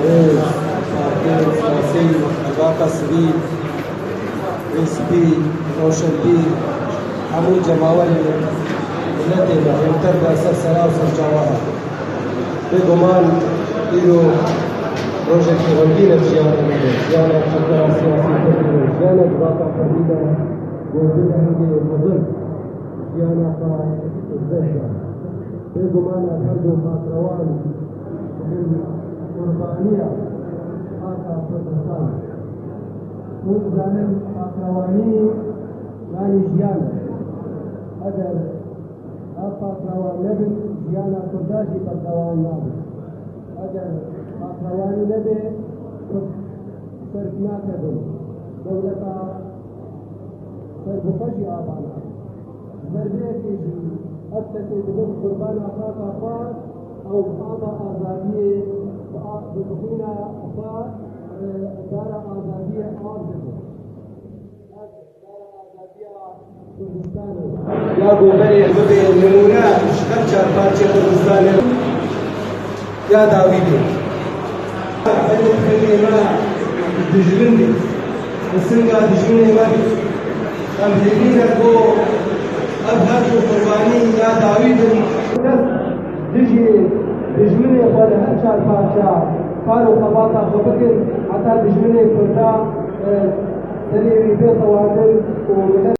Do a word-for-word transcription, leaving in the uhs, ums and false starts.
Rêz, partiyên siyasî, civaka sivîl, rêspî, roşenbîr, hemû cemawerê miletê me, hêvî me ser sera û ser çava. Bêguman îro rojekî xemgîn e jiyana me de, jiyana çekdara siyasî Kurd, jiyana civaka Kurdî de gotin hingê mezin jiyana xwe ji dest da. Bêguman ev her du patrawan bin qurbaniya xaka Kurdistan. Hûn dizanin patrawanî yanî jiyan e. Eger ev patrawan nebin, jiyana Kurda jî berdewam nabe. Eger patrawanî nebe, Kurd ser bi nakevin. Dewleta serbixwe jî ava nabe. Ji ber vê yekê jî ev kesê dibin qurbana xaka xwe, ew bi ava azadiyê, bi a-, bi bixwîna xwe, e, dara azadiyê av didin. Dara azadiya Kurdistanê. Ya ku berê bibe nimûne ji her çar parçeyê Kurdistanê ya dawî be. Belê xelkê me dijmin be. Li singa dijminê me be. Em hêvî ne ku ev her du qurbanî ya dawî bin. Dest dijî dijminê xwe li her çar parça kar û xebata xwe bikin, heta dijminê Kurda, e, serê wî bê xewatin û milet